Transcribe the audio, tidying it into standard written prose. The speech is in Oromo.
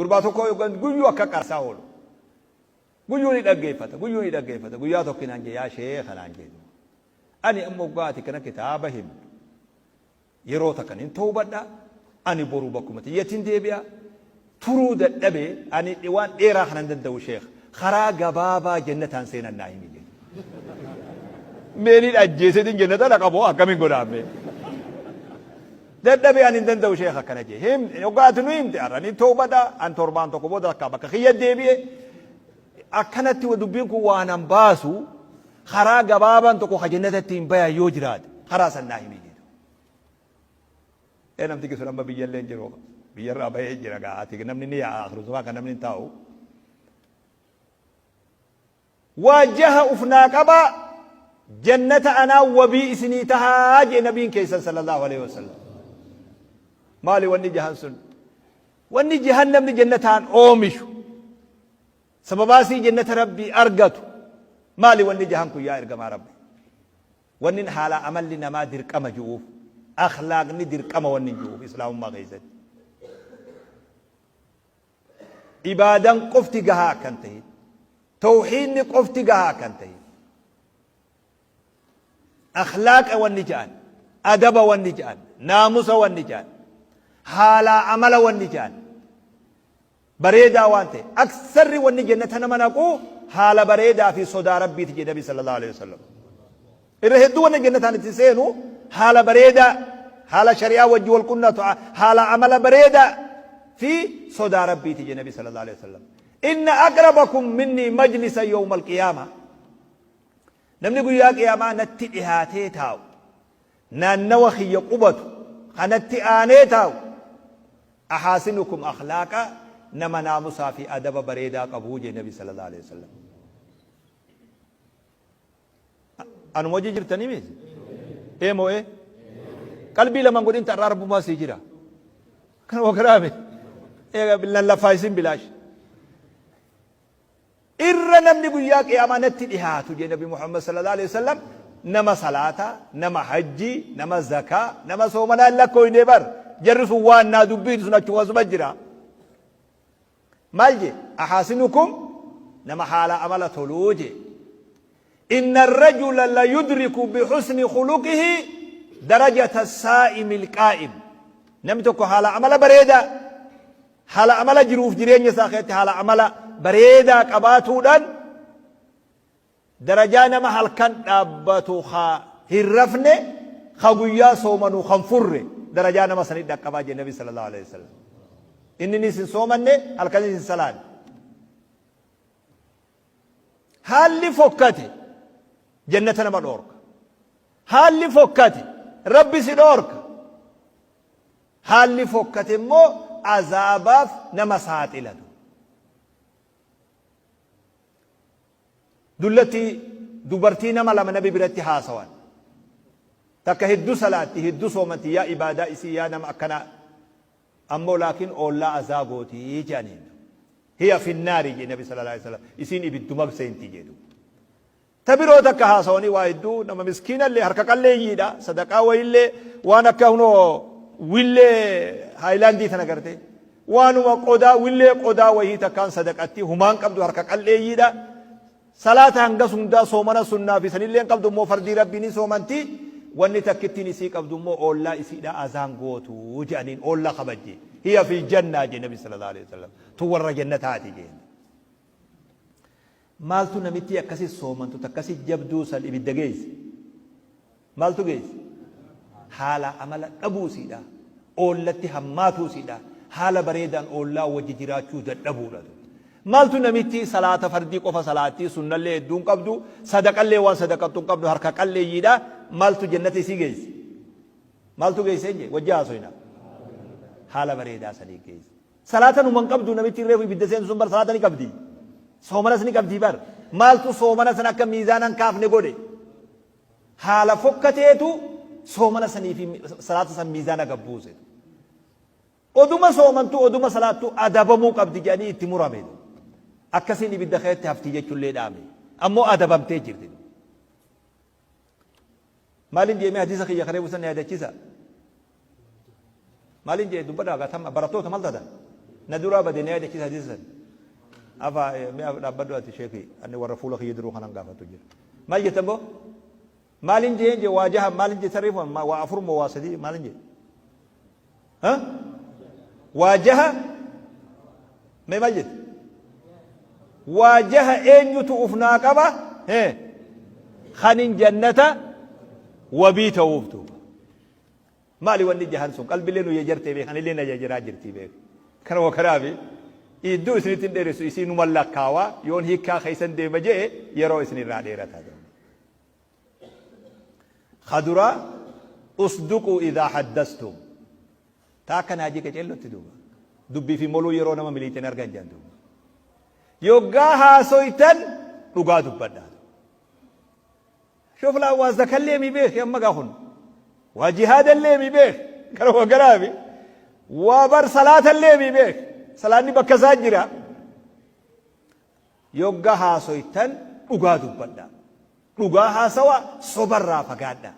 Gurbaa tokko yookaan guyyuu akka qarsaa oolu. Guyyuu ni dhaggeeffata, guyyuu ni dhaggeeffata. Guyyaa tokko naan jee yaa sheekha naan jee. Ani amma waggaa ati kana kitaaba himtu. Yeroo takka nin tawbadha, ani boru bakkuma tiyyattin deebi'a. Turuu dadhabe, ani waan dheeraa kana hin danda'u sheekh. Karaa gabaabaa jannataan seenan naa himi jedhe. Mee nin ajjeesetin jannata dhaqa moo akkamiin godha mee? Dadhabe ani hin danda'u sheekh akkana jee. Him, hoggaa ati nu himte har'a nin tawbadha, an torbaan tokko booda takka bakka kiyya deebi'e. Akkanatti dubbiin kun waa nan baasu karaa gabaabaan tokko ka jannata ittiin bayan yoo jiraate karaa san naa himi jedhu. Ee namtichi sun amma biyyallee hin jiru biyyarraa bahee jira gaa ati namni ni yaa'a akhiru zamaan kan namni hin taa'u. Waa jaha uf naa qabaa jannata anaa wabii isinii tahaa jee nabiin keessan sallallahu alaihi wasallam. Maali wanni jahan sun? Wanni jahan namni jannataan oomishu Sababaa isii jannata Rabbii argatu maali wanni jahan kun yaa ergamaa Rabbii? Wannin haalaa amalli namaa dirqama ju'uuf, akhlaaqni dirqama wannin ju'uuf islaamummaa keessatti. Ibaadan qofti gahaa akka hin tahin, tawhiidni qofti gahaa akka hin tahin. Akhlaaqa wanni ja'an, adaba wanni ja'an, naamusa wanni ja'an, haalaa amala wanni ja'an. Bareedaa waan ta'e. Aksarri wanni jannata nama naqu haala bareedaa fi sodaa Rabbiiti jedhe Nabi sallallahu alaihi wasallam. Irra hedduu wanni jannataan itti seenu haala bareedaa, haala shari'aa wajji wal qunnatu, haala amala bareedaa fi sodaa Rabbiiti jedhe Nabi sallallahu alaihi wasallam. Inna aqrabakum minni majlisa yawmal qiyaama. Namni guyyaa qiyaamaa natti dhihaatee taa'u, naannawa kiyya qubatu, ka natti aanee taa'u, Ahaasinukum akhlaaqa nama naamusaa fi adaba bareedaa qabu jee nabi sallallahu alaihi wasallam. Anuma hojii jirtanii miti? Ee moo ee? Qalbii lamaan godhin ta'arraa rabbumaa sii jira. Kana wakaraame. Eega lallaffaa isin bilaash. Irra namni guyyaa qiyaamaa natti dhihaatu jee nabi Muhammad sallallahu alaihi wasallam nama salaataa, nama hajjii, nama zakaa, nama soomanaa hin lakkooyne bar. Jarri sun waan naa dubbiin sun achuma suma jira. Maal jee? Ahaasinukum nama haala amala toluu jee. Inna rajula la yudriku bihusni khuluqihi darajata saa'imi alqaa'im. Namni tokko haala amala bareedaa Haala amala jiruuf jireenya isaa keessatti haala amala bareedaa qabaatuudhaan darajaa nama halkan dhaabbatu ka hin rafne ka guyyaa soomanu kan furre darajaa nama sanii dhaqqabaa jedhe Nabi sallallahu alaihi wasallam. Inninis hin soomanne halkanis hin salaanne. Haalli fokkate jannata nama dhoorka. Haalli fokkate Rabbi si dhoorka. Haalli fokkate immoo azaabaaf nama saaxila. Dullatti dubartii nama lama nabi biratti haasawan. Takka hedduu salaatti, hedduu soomanti, yaa ibaadaa isii yaa nama akkanaa. Ammoo laakiin oollaa azaa gootii jedhaniin. Hiya finnaari jedhe nabi sallallahu alaihi wasallam. Isiin ibidduma seenti jedhu. Ta biroo takka haasawanii waa hedduu nama miskiinallee harka qalleeyyiidha sadaqaa wayillee waan akka hunoo willee haayilaandii tana garte waanuma qodaa willee qodaa wayii takkaan sadaqatti humaan qabdu harka qalleeyyiidha salaata hangas hundaa soomana sunnaa fi sanillee hin qabdu immoo fardii rabbii ni soomanti wanni takkittiin isii qabdu immoo oollaa isiidha azaan gootu jedhaniin oollaa kabajje hiya fil jannaa jedhe nabi sallallahu alaihi wasallam tun warra jannataati jeen Maaltu namittii akkasi soomantu takkasi jabduu san ibidda geeyse? Maaltu geeyse? Haala amala dhabuu isiidha. Oollatti hammaatuu isiidha. Haala bareedaan oollaa wajji jiraachuu dadhabuudha. Maaltu namittii salaata fardii qofa salaattii sunnallee hedduu hin qabdu, sadaqallee waan sadaqattu hin qabdu harka qalleeyyiidha. Maaltu jannata isii geeyse? Maaltu geeyse hin jee? Wajji haasoyna. Haala bareedaa sanii geeyse. Salaata numa hin qabdu namittiin reefu ibidda seentu sun bar salaata ni qabdi. Soomanas ni qabdi bar. Maaltu soomana san akka miizaana hin kaafne godhe? Haala fokkateetu soomana sanii fi salaata san miizaana gad buuse. Oduma soomantu oduma salaattu adabamuu qabdi jedhanii itti murame. Akkasiin ibidda keessatti hafti jechuullee dhaame. Ammoo adabamtee jirti. Maalin jee mee hadiisa kiyya karee busan yaadachisa. Maalin jee dubbadhaa gaa tamma barattoota maal taatan? Na duraa bade na yaadachiisa hadiisa san. Afa mi'a dhaabbadhu ati sheekii ani warra fuula kiyya duruu kanan gaafatu jira. Maal jettan boo? Maalin jeen jee waa jaha maalin jee sarriif waa afur moo waa sadii maalin jee? Ha? Waa jaha mee maal jette? Waa jaha eenyutu uf naa qaba? Hee? Kanin jannata wabii ta'uuf duuba. Maali wanni jahan sun qalbilee nu jajartee beek anillee na jajaraa jirtii beek. Kana wa kanaafi iddoo isinitti hin dheeressu isii numan lakkaawaa yoon hiikkaa keessan deema je'e yeroo isin irraa dheerataa deema. Ka duraa usduquu idhaa haddastum. Ta akka naajii qaceellotti duuba. Dubbii fi moluu yeroo nama miliixin argan jedhan duuba. Yoggaa haasoytan dhugaa dubbadhaa. Shuf laa waa zakallee mi beeki amma gaa kun. Waa jihaadallee mi beeki. Kana waa garaafi. Waa bar salaatallee mi beeki. Salaanni bakka isaa jira. Yogga haasoytan dhugaa dubbadhaa. Dhugaa haasawaa sobarraa fagaadhaa.